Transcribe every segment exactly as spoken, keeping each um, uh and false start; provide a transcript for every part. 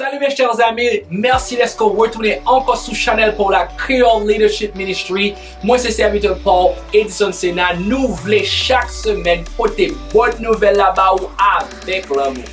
Salut mes chers amis, mèsi dèske w retounen ankò sou chanèl pa w la, Creole Leadership Ministry. Mwen se sèvitè pa w, Edison Sena. Nou vle chak semèn pote bòn nouvèl la ba ou avèk lanmou.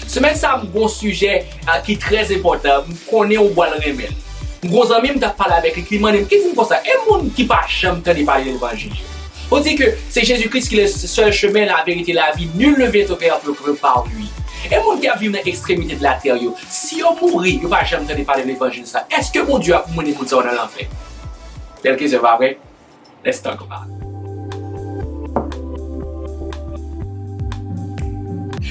Semèn sa a, m gon sijè, ah, ki trè enpòtan. M konnen ou pral renmen l. M gon zanmi m t ap pale avèk li ki mande m, ki di m konsa, e moun ki pa janm tande pale de levanjil yo? On dit que c'est Jésus-Christ qui est le seul chemin, la vérité, la vie. Nul ne vient au Père que par lui. E moun ki ap viv nan ekstremite de latè yo, si yo mouri, yo pa janm tande pale levanjil sa, èske Bondye ap mennen moun sa yo nan lanfè? Bèl kesyon, pa vre? Let's talk about it.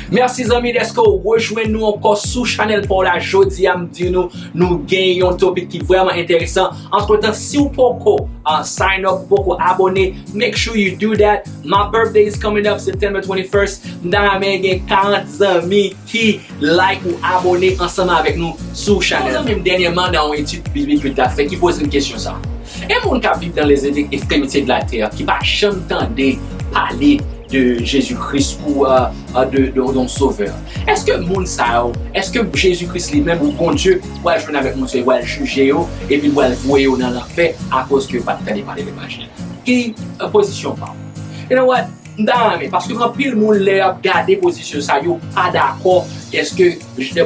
Mèsi zanmi dèske w rejwenn nou ankò sou chanèl pa w la. Jodi a m di nou, nou gen yon topik ki vrèman enteresan. Antretan, si w poko, uh, sign up, poko abòne, make sure you do that. My birthday is coming up September twenty-first. M ta renmen gen karant zanmi ki like ou abòne ansanm avèk nou sou chanèl. Yon zanmi m dènyèman nan yon etid biblik ke l t ap fè ki poze m kesyon sa. E moun k ap viv dans les extrémités de la terre, ki pa janm tande pale de Jezi Kris ou, euh, euh, de, de, de yon sovè, èske moun sa yo, èske Jezi Kris li menm ou Bondye pral jwenn avèk moun sa yo, pral jije yo, epi l pral voye yo nan lanfè akoz ke yo pa t tande pale levanjil? Ki, euh, pozisyon pa w? You know what? M ta renmen, paske gen anpil moun lè y ap gade pozisyon sa, yo pa dakò, èske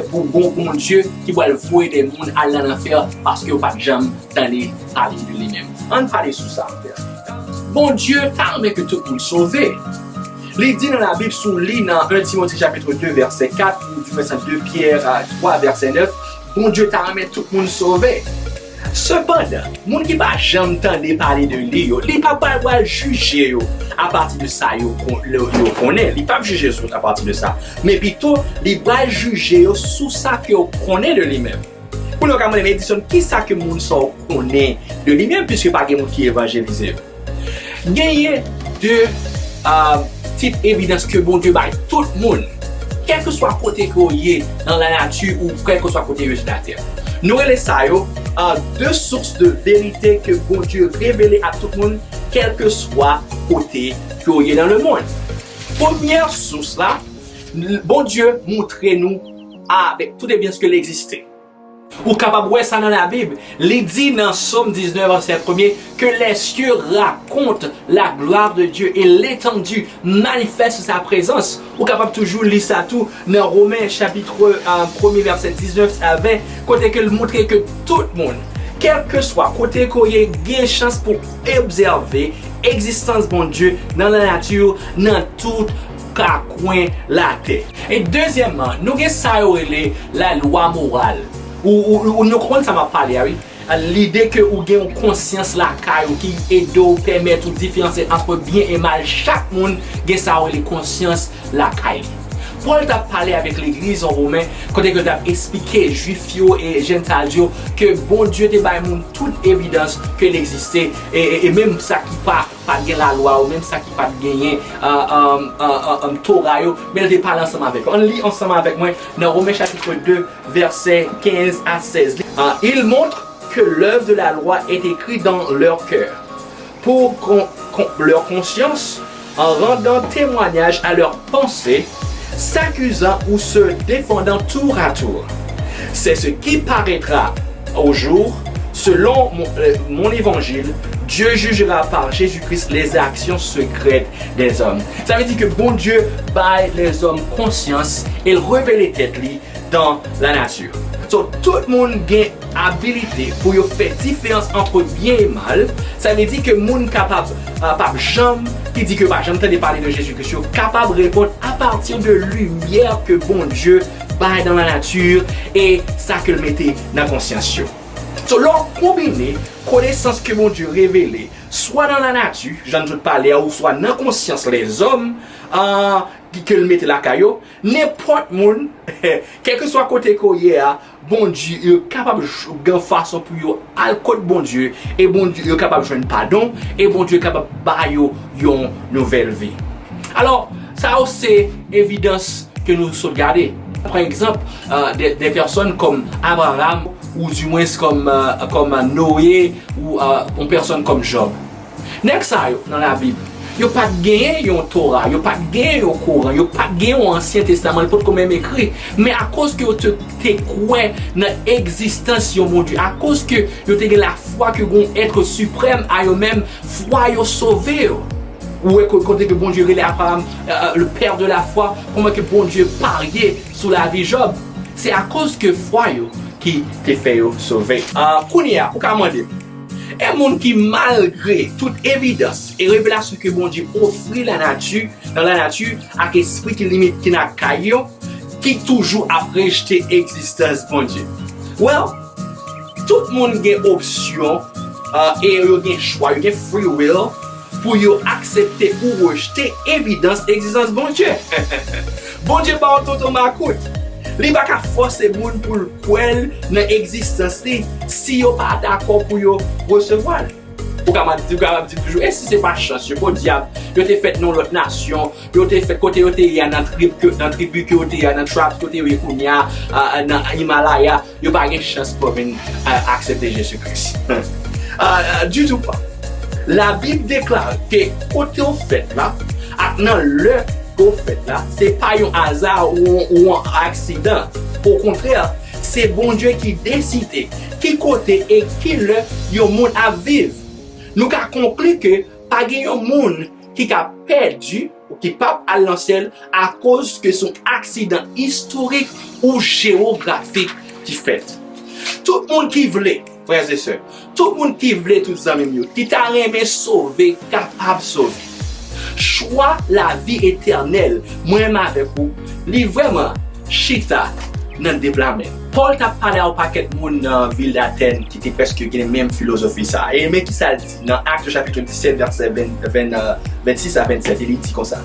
pou gon Bondye ki pral voye de moun al nan lanfè paske yo pa t janm tande pale de li menm. Ann pale sou sa. Bondye ta renmen ke tout moun sove. Li di nan Labib, si w li nan en Timote chapit de vèsè kat, ou di mwen sa de Pyè, euh, twa vèsè nèf, Bondye ta renmen tout moun sove. Sepandan, moun ki pa janm tande pale de li yo, li pa pral, pral jije yo apati de sa yo kon-, yo, yo konnen. Li p ap jije yo sou, apati de sa. Men pito, li pral jije yo sou sa ke yo konnen de li menm. Kounye a, w ka mande m, Edison, kisa ke moun sa yo konnen de li menm, piske pa gen moun ki evanjelize yo? Genyen de, euh, tip evidans ke Bondye bay tout moun, kèlkeswa kote ke w ye nan lanati ou kèlkeswa kote yo sou latè. Nou rele sa yo, euh, de sources de vérité ke Bondye revele a tout moun, kèlkeswa kote ke w ye nan lemonn. Premyè sous la, Bondye montre nou avèk tout evidans ke l egziste. Ou kapab wè sa nan Labib. Li di nan Sòm diznèf, vèsè premye, que les cieux racontent la gloire de Dieu et l'étendue manifeste sa présence. Ou kapab toujou li sa tou nan Women chapit, euh, premye, vèsè diznèf a ven, kote ke l montre ke tout moun, kèlkeswa kote ke w ye, gen chans pou obsève egzistans Bondye nan lanati, nan tout ka kwen latè. E dezyèmman, nou gen sa yo rele lalwa moral. Ou, ou, ou, nou konprann sa m ap pale a, wi. Lide ke ou gen yon konsyans lakay ou ki ede w, pèmèt ou diferansye ant byen e mal. Chak moun gen sa yo rele konsyans lakay li. Pòl t ap pale avèk legliz an Women, kote ke l t ap esplike Jwif yo e Jentay yo ke Bondye te bay moun tout evidans ke l egziste, e, e, e menm sa ki pa, pa t gen lalwa yo, menm sa ki pa t genyen, euh, euh, euh, euh, euh, Tora yo, men l te pale ansanm avèk yo. Ann li ansanm avèk mwen nan Women chapit de, vèsè kenz a sèz. Li, euh, il montre que l'œuvre de la loi est écrite dans leur cœur, pour qu'on, qu'on, leur conscience, en rendant témoignage à leurs pensées, s'accusant ou se défendant tour à tour. C'est ce qui paraîtra au jour, selon mon, euh, mon évangile, Dieu jugera par Jésus-Christ les actions secrètes des hommes. Sa vle di ke Bondye bay lèzòm konsyans e l revele tèt li dans la nature. So, tout moun gen abilite pou yo fè diferans ant byen e mal. Sa vle di ke moun kapab, euh, p ap janm, ki di ke yo pa janm tande pale de Jezi Kris yo, kapab reponn apati de limyè ke Bondye bay dans la nature e sa ke l mete nan konsyans yo. So, lè w konbine konesans ke Bondye revele, swa nan lanati, jan n sot pale a, ou swa nan konsyans lèzòm, ah, ki, ke l mete lakay yo, nenpòt moun, kèlkeswa kote ke w ye a, Bondye, yo kapab j-, gen fason pou yo al kot Bondye, e Bondye, yo kapab jwenn padon, e Bondye kapab ba yo yon nouvèl vi. Alò, sa yo se evidans ke nou sot gade. Pran egzanp, euh, de, de pèsòn kòm Abraram, ou dimwens kòm, euh, kòm Noye, ou, euh, yon pèsòn kòm Jòb. Nèg sa yo nan Labib, Yo pa t genyen yon Tora, yo pa t genyen yon Koran, yo pa t genyen yon Ansyen Testaman, li potko menm ekri. Men akoz ke yo te, te kwè nan egzistans yon Bondye, akoz ke yo te gen lafwa ke gen yon Èt Siprèm a yo menm, fwa yo sove yo. Ou wè ko-, kote ke Bondye rele Abraham, euh, euh, le père de la foi, kòman ke Bondye parye sou lavi Jòb. Se akoz ke fwa yo ki te fè yo sove. Ah, kounye a, ou ka mande, e moun ki, malgre tout evidans e revelasyon ke Bondye ofri lanati, nan lanati, ak espri ki limite ki nan kay yo, ki toujou ap rejte egzistans Bondye? Well, tout moun gen opsyon, ah, e yo gen chwa, yo gen free will pou yo aksepte ou rejte evidans egzistans Bondye. Bondye pa yon tonton makout. Li pa ka fòse moun pou l kwè l nan egzistans li si yo pa dakò pou yo resevwa l. Ou kapab di, ou kapab di toujou, e si se pa chans, yo podyab, yo te fèt nan yon lòt nasyon, yo te fèt kote yo te ye a, nan trib ke, nan tribi ke yo te ye a, nan tribes kote yo ye kounye a, a, a, nan Himalaya, yo pa gen chans pou yo vin, a, aksepte Jezi Kris. A, a, ditou pa. Labib deklare ke kote w fèt la, ak nan lè ke w fèt la, se pa yon aza ou, ou yon aksidan. Okontrè, se Bondye ki deside ki kote e ki lè yon moun ap viv. Nou ka konkli ke pa gen yon moun ki ka pèdi ou ki p ap al nan syèl akoz ke se yon aksidan istorik ou jewografik ki fèt. Tout moun ki vle, frè e sè, tout moun ki vle, tout zanmi m yo, ki ta renmen sove, kapab sove. Chwa lavi etènèl, mwen menm avèk ou, li vrèman chita nan de pla men. Pòl t ap pale a yon pakèt moun nan vil Atèn ki te prèske gen menm filozofi sa a. E men ki sa l di nan Actes chapitre dix-sept, verset vingt, vingt, euh, vingt-six à vingt-sept, e li di konsa,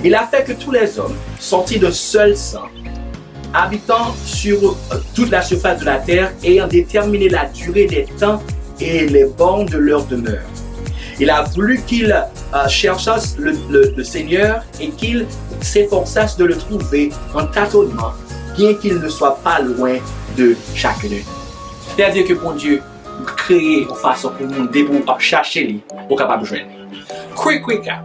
Il a fait que tous les hommes, sortis d'un seul sang, habitant sur, euh, toute la surface de la terre, ayant déterminé la durée des temps et les bornes de leur demeure, il a voulu qu'ils, euh, cherchassent le, le, le Seigneur et qu'ils s'efforçassent de le trouver en tâtonnement, bien qu'il ne soit pas loin de chacun de nous. Sètadi ke Bondye kreye yon fason pou moun, depi w ap chache li, ou kapab jwenn li. Quick recap.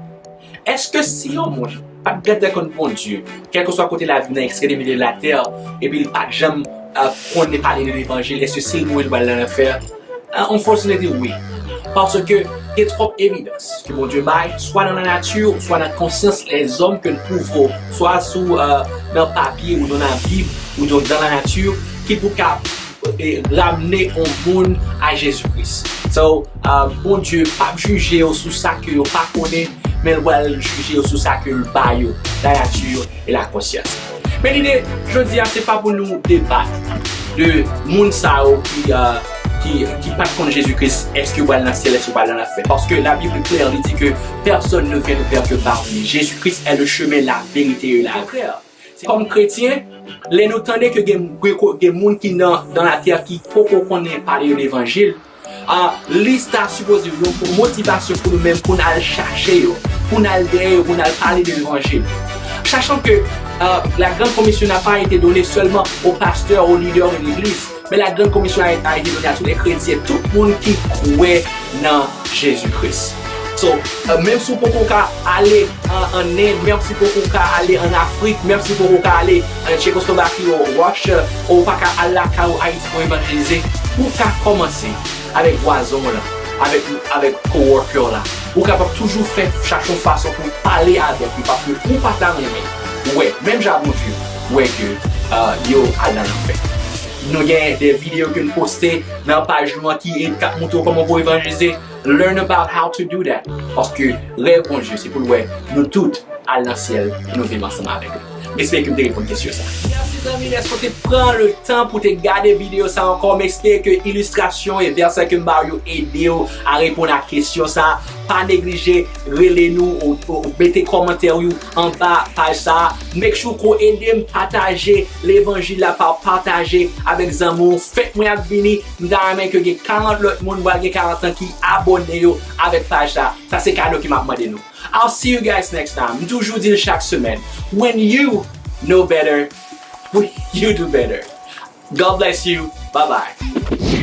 Èske si yon moun pa t gentan konn Bondye, kèlkeswa kote l ap viv nan ekstremite de latè, epi l pa t janm, euh, konn pale de levanjil, èske si l mouri, l pral nan lanfè? Euh, unfortunately, wi. Paske gen twòp evidans ke Bondye bay, swa nan lanati, swa nan konsyans lèzòm ke n twouve, swa sou, euh, nan papye, oubyen nan Bib, oubyen nan lanati, ki pou ka e, ramne yon moun a Jezi Kris. So, uh, Bondye p ap jije yo sou sa ke yo pa konnen, men l pral jije yo sou sa ke l ba yo, la nature et la conscience. Men lide jodi a, se pa pou nou debat de moun sa yo ki, uh, ki, ki pa t konn Jezi Kris, èske yo pral nan syèl, èske yo pral nan lanfè? Paske Labib klè, li di ke personne ne vient au Père que par lui. Jésus-Christ est le chemin, la vérité et la vie. Kòm kretyen, lè nou tande ke gen, gen, gen moun ki nan, nan latè ki poko konnen pale de levanjil, a, li ta sipoze yon motivasyon pou nou menm, pou n al chache yo, pou n al dèyè yo, pou n al pale de levanjil. Sachant que, euh, la grande commission n'a pas été donnée seulement aux pasteurs, aux leaders de l'église, mais la grande commission a, a été donnée à tous les chrétiens, tout moun ki kwè nan Jezi Kris. So, euh, menm si w poko ka ale an, an End, menm si w poko ka ale an Afrik, menm si w poko ka ale an Tchekoslovaki ou Russia, ou pa ka al lakay ou Ayiti pou evanjelize, ou ka kòmanse avèk vwazen w lan, avèk, avèk coworker w la. Ou kapab toujou fè, chache yon fason pou pale avèk li, paske ou pa ta renmen wè, menm jan Bondye wè ke, euh, yo al nan lanfè. Nou gen de videyo ke n poste nan paj nou an ki, k ap montre w kòman pou evanjelize. Learn about how to do that. Paske rèv Bondye, se pou l wè nou tout al nan syèl e nou viv ansanm avèk li. M espere ke m te reponn kesyon sa. Mèsi zanmi, èske w te pran le tan pou te gade videyo sa ankò? M espere ke ilistrasyon e vèsè ke m ba w yo ede w a reponn a kesyon sa. Pa neglije rele nou ou, ou mete kòmantè w yo anba paj sa. Make sure ke w ede m pataje levanjil la, pa pataje avèk zanmi w. Fèt mwen ap vini, m ta renmen ke gen karant lòt moun, pral gen karant an ki abòne yo avèk paj sa. Sa se kado ke m ap mande nou. I'll see you guys next time. M toujou di l chak semèn. When you know better, you do better. God bless you. Bye bye.